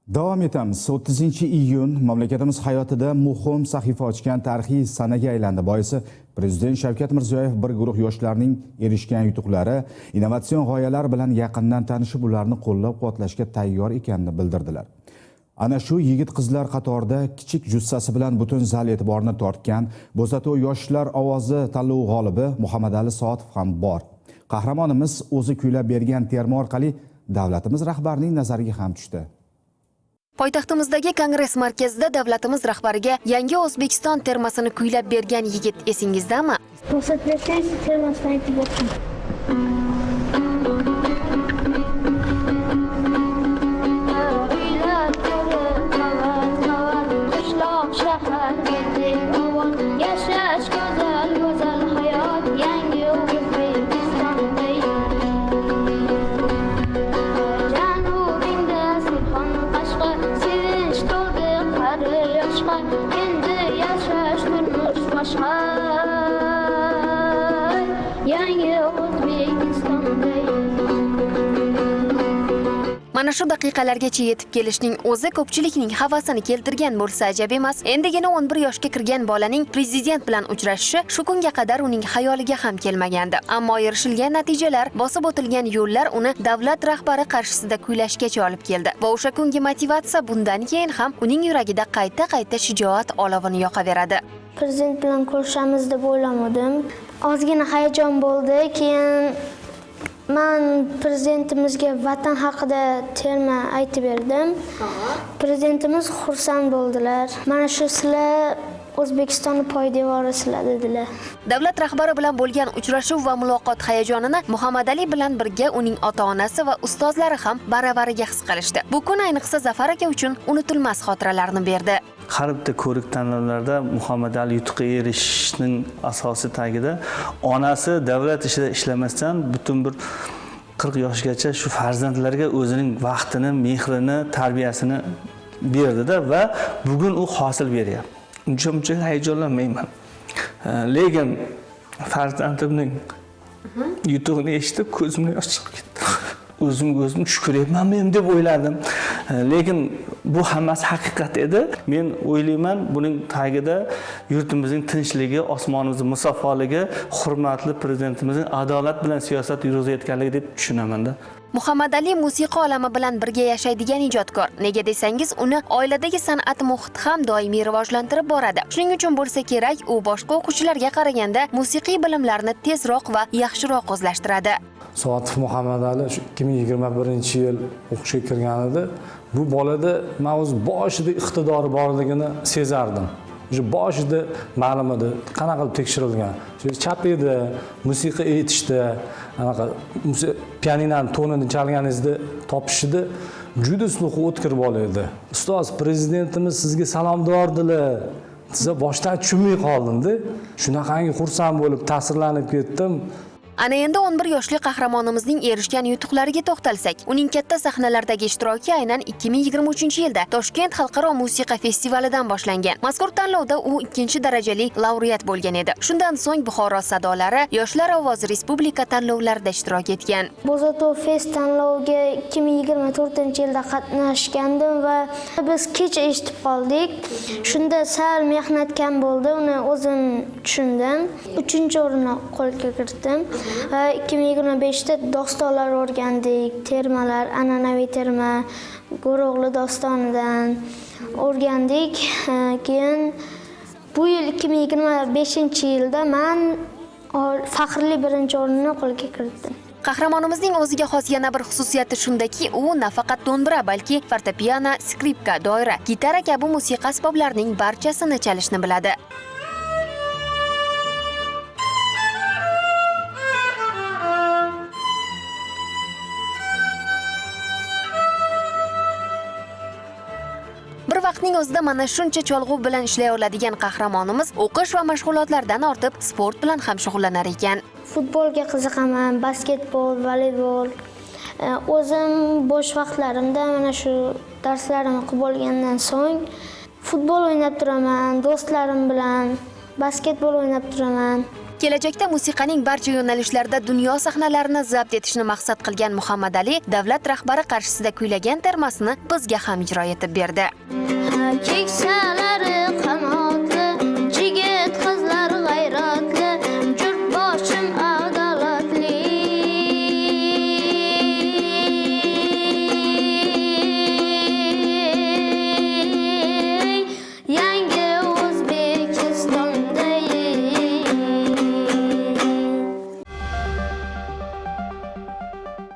Davom etamiz. 30-iyun mamlakatimiz hayotida muhim sahifa ochgan tarixiy sanaga aylandi. Boisi Prezident Shavkat Mirziyoyev bir guruh yoshlarning erishgan yutuqlari, innovatsion g'oyalar bilan yaqindan tanishib, ularni qo'llab-quvvatlashga tayyor ekanini bildirdilar. Ana shu yigit qizlar qatorida kichik jussasi bilan butun zal e'tiborini tortgan Bo'zatov yoshlar ovozi tanlovi g'olibi Muhammadali Soatov ham bor. Qahramonimiz o'zi kuylab bergan terma orqali davlatimiz rahbarining nazariga ham tushdi. Poytaxtimizdagi Kongress markazida davlatimiz rahbariga yangi O'zbekiston termasini kuylab bergan yigit esingizdami? Ruxsat bersangiz, termasini aytib o'tdim. Uylar ko'rib qavat qavat, qishloq shahar ketdik ovon, yashash go'zal, go'zal hayot yangi O'zbekistonda. Janubingda Surxon, Qashqar, sevinch to'ldi qari yoshga, endi yashash turmush boshqa yangi O'zbekistonda. Mana shu daqiqalargacha yetib kelishning o'zi ko'pchilikning havasini keltirgan bo'lsa ajab emas. Endigina 11 yoshga kirgan bolaning prezident bilan uchrashishi shu kunga qadar uning xayoliga ham kelmagandi. Ammo erishilgan natijalar, bosib o'tilgan yo'llar uni davlat rahbari qarshisida kuylashgacha olib keldi. Va o'sha kungi motivatsiya bundan keyin ham uning yuragida qayta-qayta shijoat olovini yoqaveradi. Prezident bilan ko'rishamiz deb o'ylamadim. Ozgina hayajon bo'ldi. Keyin man prezidentimizga vatan haqida terma aytib berdim. Prezidentimiz xursand bo'ldilar. Mana shu sizlar O'zbekistonni poydevorisizlar dedilar. Davlat rahbari bilan bo'lgan uchrashuv va muloqot hayajonini Muhammadali bilan birga uning ota-onasi va ustozlari ham baravariga his qilishdi. Bu kun ayniqsa Zafar aka uchun unutilmas xotiralarni berdi. Har bitta ko'rik tanlovlarda Muhammadali yutuqqa erishishning asosi tagida onasi davlat ishida ishlamasdan butun bir 40 yoshgacha shu farzandlarga o'zining vaqtini, mehrini, tarbiyasini berdida va bugun u hosil beryapti. Uncha muncha hayajonlanmayman. Lekin farzandimning yutug'ini eshitib ko'zimdan yosh chiqib ketdi. O'zimga o'zim shukr etmanmi deb o'yladim. Lekin bu hammasi haqiqat edi. Men o'ylayman, buning tagida yurtimizning tinchligi, osmonimizning musaffoligi, hurmatli prezidentimizning adolat bilan siyosat yurg'izayotganligi deb tushunamanda. Muhammadali musiqa olami bilan birga yashaydigan ijodkor. Nega desangiz, uni oiladagi san'at muhiti ham doimiy rivojlantirib boradi. Shuning uchun bo'lsa kerak, u boshqa o'quvchilarga qaraganda musiqiy bilimlarni tezroq va yaxshiroq o'zlashtiradi. Soatov Muhammadali shu 2021-yil o'qishga kirganida bu bolada man o'zi boshida iqtidori borligini sezardim. O'sha boshida ma'lum edi, qanaqa qilib tekshirilgan. Shu chap edi, musiqa aytishda, anaqa pianinoni tonini chalganingizda topishida juda sluhi o'tkir bola edi. Ustoz, prezidentimiz sizga salom deyordilar desa boshdan tushunmay qoldim-da. Shunaqangi xursand bo'lib, ta'sirlanib ketdim. Ana endi 11 yoshli qahramonimizning erishgan yutuqlariga to'xtalsak, uning katta sahnalardagi ishtiroki aynan 2023-yilda Toshkent xalqaro musiqa festivalidan boshlangan. Mazkur tanlovda u 2-darajali laureat bo'lgan edi. Shundan so'ng Buxoro sadolari, Yoshlar ovozi respublika tanlovlarida ishtirok etgan. Bo'zatov Fest tanloviga 2024-yilda qatnashgandim va biz kech eshitib qoldik. Shunda sal mehnat kam bo'ldi, uni o'zim tushundim. 3-o'rinni qo'lga kiritdim. Va 2025da dostonlar o'rgandik, termalar, an'anaviy terma, Go'ro'g'li dostonidan o'rgandik. Keyin bu yil 2025-yilda man faxrli 1-o'rinni qo'lga kiritdim. Qahramonimizning o'ziga xos yana bir xususiyati shundaki, u nafaqat do'mbira, balki fortepiano, skripka, doira, gitara kabi musiqa asboblarining barchasini chalishni biladi. Bir vaqtning o'zida mana shuncha cholg'u bilan ishlay oladigan qahramonimiz o'qish va mashg'ulotlardan ortib sport bilan ham shug'ullanar ekan. Futbolga qiziqaman, basketbol, voleybol. O'zim bo'sh vaqtlarimda mana shu darslarimni qilib bo'lgandan so'ng futbol o'ynab turaman, do'stlarim bilan basketbol o'ynab turaman. Kelajakda musiqaning barcha yo'nalishlarida dunyo sahnalarini zabt etishni maqsad qilgan Muhammad Ali davlat rahbari qarshisida kuylagan termasini bizga ham ijro etib berdi. Keksalar.